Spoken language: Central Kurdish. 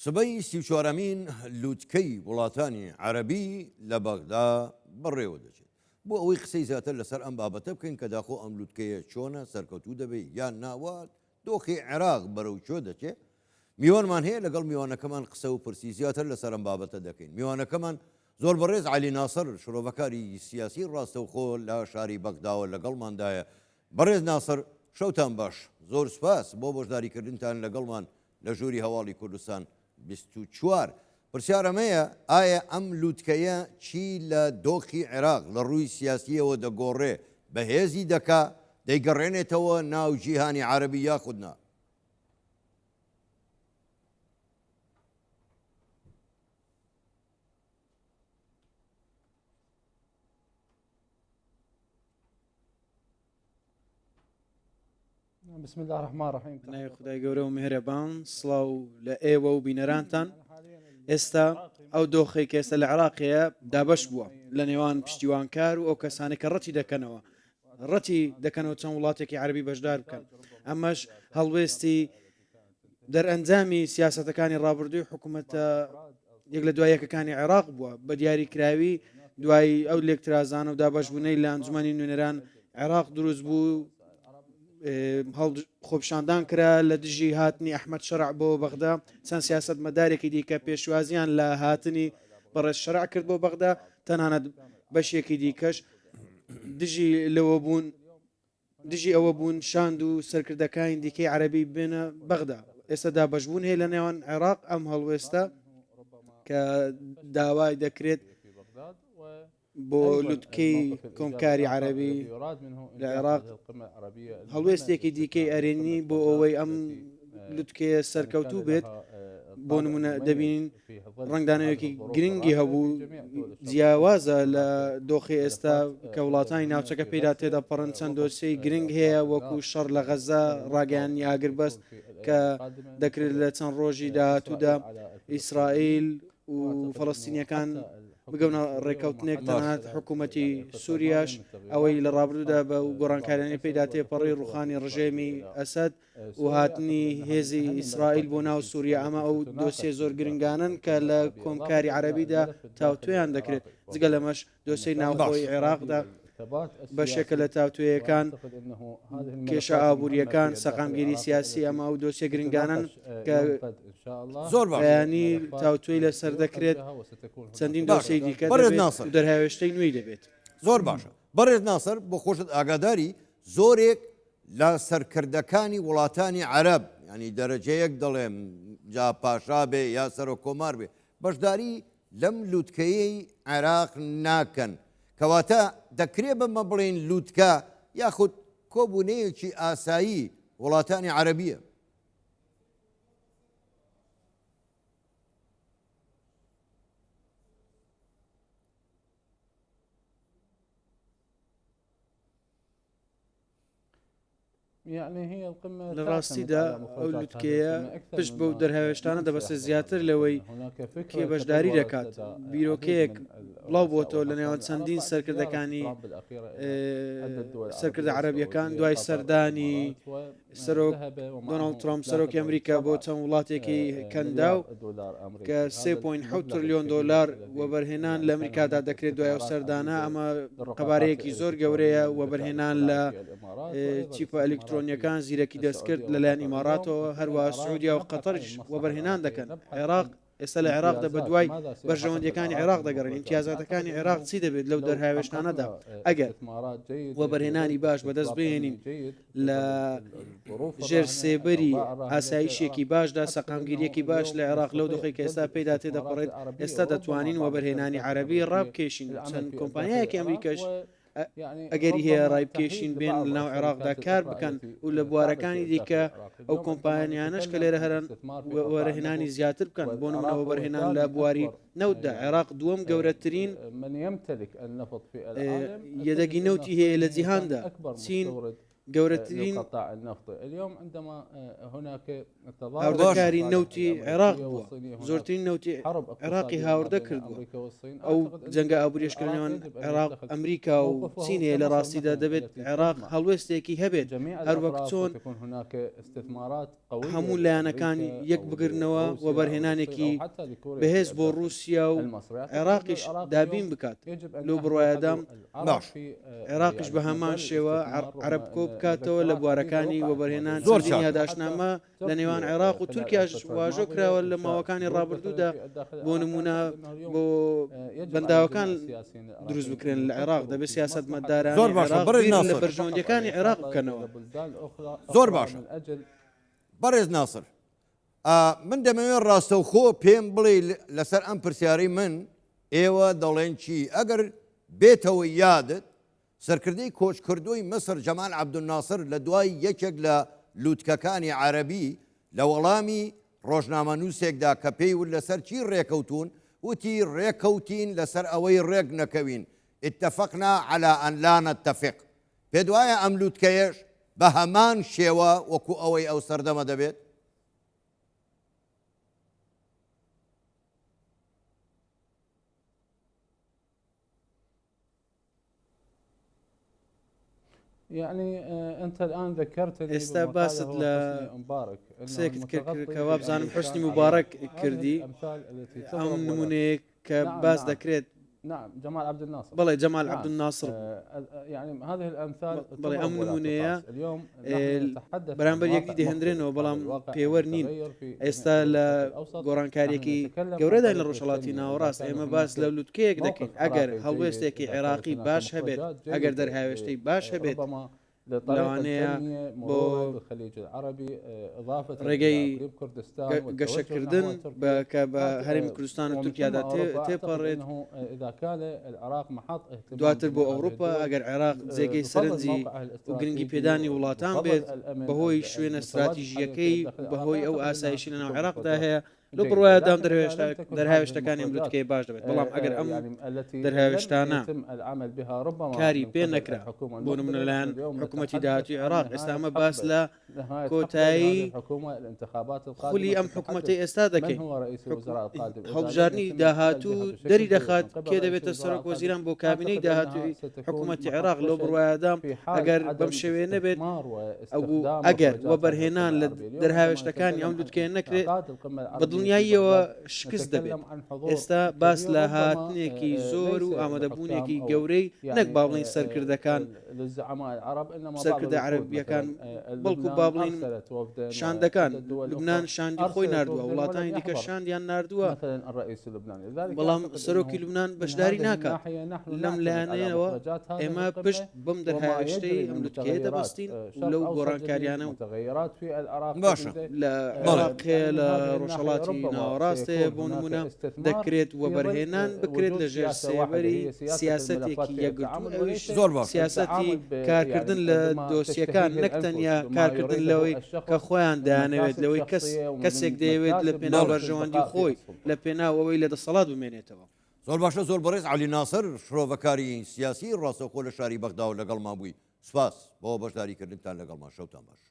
سبەی سیوچوارەمین لوتکەی وڵاتانی عەرەبی لە بەغدا بەڕێوە دەچێت. بۆ ئەوەی قسەی زیاتر لەسەر ئەم بابەتە بکەین کە داخۆ ئەم لوتکەیە چۆنە، سەرکەوتوو دەبێت یان نا و دۆخی عێراق بەرەو کوێ دەچێت، میوانمان هەیە لەگەڵ میوانەکەمان قسە و پرسی زیاتر لەسەر ئەم بابەتە دەکەین. میوانەکەمان زۆر بەڕێز عەلی ناسر شرۆڤەکاری سیاسی ڕاستەوخۆ لە شاری بەغداوە لەگەڵماندایە. بەڕێز ناسر شەوتان باش، زۆر سوپاس بۆ بەشداریکردنتان لەگەڵمان لە ژووری هەواڵی کوردستان 24. پرسیار ئەمەیە ئایا ئەم لووتکەیە چی لە دۆخی عێراق لە ڕووی سیاسییەوە دەگۆڕێ، بەهێزی دەکا، دەیگەڕێنێتەوە ناو جیهانی عەرەبی یاخود نا؟ بسم الله الرحمن الرحیم ناوی خدای گەورە و میهرەبان سڵاو لە ئێوە و بینەرانتان ئێستا ئەو دۆخێک کە ئێستا لە عێراق هەیە دابەش بووە لە نێوان پشتیوانکار و ئەو کەسانێک کە ڕەتی دەکەنەوە ڕەتی دەکەنەوە چەند وڵاتێکی عەربی بەشدار بکەن ئەمەش هەڵوێستی دەرئەنجامی سیاسەتەکانی ڕابردووی حکوومەتە یەک لە دوای یەکەکانی عێراق بووە بە دیاریکراوی دوای ئەو لێکترازانە و دابەشبوونەی لە ئەنجومەنی نوێنەران عێراق دروست بوو خۆپیشاندان کرا لە دژی هاتنی ئەحمەد شەرع بۆ بەغدا چەند سیاست مەدارێکی دیکە پێشوازیان لە هاتنی بەڕێز شەرع کرد بۆ بەغدا تەنانەت بەشێکی دیکەش دژی لەوە بوون دژی ئەوە بوون شاند و سەرکردەکانی دیکەی عەرەبی بێنە بەغدا. ئێستا دابەشبوون هەیە لە نێوان عێراق، ئەم هەڵوێستە کە داوای دەکرێت بۆ لوتکەی کۆمکاری عەرەبی لە عێراق هەڵوێستێکی دیکەی ئەرێنی بۆ ئەوەی ئەم لوتکەیە سەرکەوتوو بێت بۆ نمونە دەبینین ڕەنگدانەوەیەکی گرنگی هەبوو جیاوازە لە دۆخی ئێستا کە وڵاتانی ناوچەکە پێدا تێدەپەڕن چەند دۆسیەی گرنگ هەیە وەکو شەڕ لە غەزە ڕاگەیاندنی ئاگربەست کە دەکرێت لە چەند ڕۆژی داهاتوودا ئیسرائیل و فەڵەستینیەکان بگەونە ڕێککەوتنێک تەنانەت حکوومەتی سووریاش ئەوەی لە ڕابردوودا بە گۆڕانکاریانی پێدا تێپەڕی ڕوخانی ڕژێمی ئەسەد و هاتنی هێزی ئیسرائیل بۆ ناو سووریا ئەمە ئەو دۆسیە زۆر گرنگانەن کە لە کۆمکاری عەرەبیدا تاوتوێیان دەکرێت جگە لەمەش دۆسیەی ناوخۆی عێراقدا بەشێکە لە تاوتوێیەکان کێشە ئابووریەکان سەقامگیری سیاسی ئەمە ئەو دۆسیە گرنگانەن کە زۆر بەیانی تاوتوێی لەسەر دەکرێت چەندین دۆسیەی دیکە دەرهاوێشتەی نوێی دەبێت. زۆر باشە بەڕێز ناسر بۆ خۆشت ئاگاداری زۆرێک لە سەرکردەکانی وڵاتانی عەرەب، یانی دەرەجە یەک دەڵێم جا پاشا بێ یا سەرۆک کۆمار بێ، بەشداری لەم لوتکەیەی عێراق ناکەن. کەواتە دەکرێ بەمە بڵێین لوتکە یاخود کۆبوونەیەکی ئاسایی وڵاتانی عەرەبییە؟ لە ڕاستیدا ئەو لوتکەیە پشت بەو دەرهاوێشتانە دەبەستێت زیاتر لەوەی کێ بەشداری دەکات بیرۆکەیەک بڵاو بۆتەوە لە نێوان چەندین سەرکردەکانی سەرکردە عەرەبیەکان دوای سەردانی سەرۆک دۆناڵد ترامپ سەرۆکی ئەمریکا بۆ چەند وڵاتێکی کەنداو کە 3.7 ترلیۆن دۆلار وەبەرهێنان لە ئەمریکادا دەکرێت دوای ئەو سەردانە ئەمە قەبارەیەکی زۆر گەورەیە وەبەرهێنان لە چیپە ئەلیکترۆنیەکان زیرەکی دەستکرد لەلایەن ئیماراتەوە هەروە سعودیا و قەتەریش وەبەرهێنان دەکەن عێراق ئێستا لە عێراقدا بەدوای بەرژەوەندیەکانی عێراق دەگەڕێن، ئیمتیازاتەکانی عێراق چی دەبێت لەو دەرهاوێشتانەدا ئەگەر وەبەرهێنانی باش بەدەست بهێنین لە ژێر سێبەری ئاسایشێکی باشدا سەقامگیریەکی باش لە عێراق لەو دۆخی کە ئێستا پێدا تێدەپەڕێت ئێستا دەتوانین وەبەرهێنانی عەرەبی ڕابکێشین چەند کۆمپانیایەکی ئەمریکەش ئەگەری هەیە ڕایبکێشین بێن لەناو عێراقدا کار بکەن و لە بوارەکانی دیکە ئەو کۆمپانیانەش کە لێرە هەرن وەبەرهێنانی زیاتر بکەن بۆ نمونە وەبەرهێنان لە بواری نەوتدا عێراق دووەم گەورەترین یەدەگی نەوتی هەیە لە جیهاندا چین. گەورەترین هاوردەکاری نەوتی عێراق بووە، زۆرترین نەوتی عێراقی هاوردە کردووە، ئەو جەنگە ئابووریەش کە لەنێوان عێراق، ئەمریکا و چین هەیە لە ڕاستیدا دەبێت عێراق هەڵوێستێکی هەبێت هەروەک چۆن هەموو لایەنەکان یەک بگرنەوە وەبەرهێنانێکی بەهێز بۆ ڕووسیا و عێراقیش دابین بکات لەو بڕوایەدام باش. عێراقیش بە هەمان شێوە عەرەب کۆ بکاتەوە لە بوارەکانی وەبەرهێنان زۆر چەندین چاکە. یاداشتنامە لە نێوان عێراق و تورکیاش واژۆ کراوە لە ماوەکانی ڕابردوودا بۆ نمونە بۆ بەنداوەکان دروست بکرێن لە عێراق دەبێت سیاسەتمەدارانی زۆر باشە عێراق بەڕێز بیر لە ناسر. بەرژەوەندیەکانی عێراق بکەنەوە. زۆر باشە بەڕێز ناسر من دەمەوێت ڕاستەوخۆ پێم بڵێ لەسەر ئەم پرسیارەی من ئێوە دەڵێن چی ئەگەر بێتەوە یادت سەرکردەی کۆچکردووی میسر جەمال عەبدولناسر لە دوای یەکێک لە لووتکەکانی عەرەبی لە وەڵامی ڕۆژنامەنووسێکدا کە پێی وت لەسەر چی ڕێکەوتوون وتی ڕێکەوتین لەسەر ئەوەی ڕێک نەکەوین اتفقنا على ان لا نتفق پێت وایە ئەم لووتکەیەش بە هەمان شێوە وەکو ئەوەی ئەو سەردەمە دەبێت؟ ئێستا باست لە قسەیەکت کرد کە وابزانم حوسنی موبارەک کردی ئەم نمونەیە کە باس دەکرێت بەڵێ جەمال عەبدولناسڕ بەڵێ ئەم نمونەیە بەرامبەر یەکدی دەهێندرێنەوە بەڵام پێوەر نین ئێستا لە گۆڕانکاریەکی گەورەداین لە ڕۆژهەڵاتی ناوەڕاست ئێمە باس لە لوتکەیەک دەکەین ئەگەر هەڵوێستێکی عێراقی باش هەبێت ئەگەر دەرهاوێشتەی باش هەبێت لەوانەیە بۆ ڕێگەی گەشەکردن کە بە هەرێمی کوردستان و تورکیادا تێپەڕێت دواتر بۆ ئەوروپا ئەگەر عێراق جێگەی سەرنجی و گرنگی پێدانی وڵاتان بێت بەهۆی شوێنە ستراتیژییەکەی و بەهۆی ئەو ئاسایشی لەناو عێراقدا هەیە لەو بڕوایەدام دەرهاوێشتەکانی ئەم لوتکەیە باش دەبێت، بەڵام ئەگەر ئەم دەرهاوێشتانە کاری پێ نەکرا، بۆ نمونە لەلایەن حکومەتی داهاتووی عێراق، ئێستا ئەمە باس لە کۆتایی خولی ئەم حکومەتەی ئێستا دەکەین، هەڵبژاردنی داهاتوو دەری دەخات کێ دەبێتە سەرۆک وەزیران بۆ کابینەی داهاتووی حکومەتی عێراق، لەو بڕوایەدام ئەگەر بەم شێوەیە نەبێت ئەگەر وەبەرهێنان لە دەرهاوێشتەکانی ئەم لوتکەیە نەکرێت بە دڵنیاییەوە شکست دەبێت. ئێستا باس لە هاتنێکی زۆر و ئامادەبوونێکی گەورەی نەک با بڵێین سەرکردەکان، سەرکردە عەرەبییەکان، بەڵکو با بڵێین شاندەکان، لوبنان شاندی خۆی ناردووە، وڵاتانی دیکە شاندیان ناردووە، بەڵام سەرۆکی لوبنان بەشداری ناکات. لەم لایەنەیەوە ئێمە پشت بەم دەرهاوێشتەی ئەم لوتکەیە دەبەستین و لەو گۆڕانکاریانە و باشە لە عێراق هەیە لە ڕۆژهەڵاتی ناوەڕاست هەیە بۆ نمونە دەکرێت وەبەرهێنان بکرێت لە ژێر سێبەری سیاسەتێکی یەکگرتوو ئەویش زۆر باشە سیاسەتی کارکردن لە دۆسیەکان نەک تەنیا کارکردن لەوەی کە خۆیان دەیانەوێت لەوەی کەس کەسێک دەیەوێت لە پێناو بەڵێ بەرژەوەندی خۆی لە پێناو ئەوەی لە دەسەڵات بمێنێتەوە. زۆر باشە زۆر بەڕێز عەلی ناسر شرۆڤەکاری سیاسی ڕاستەوخۆ لە شاری بەغداوە لەگەڵمان بووی سوپاس بۆ بەشداریکردنتان لەگەڵمان شەوتان باش.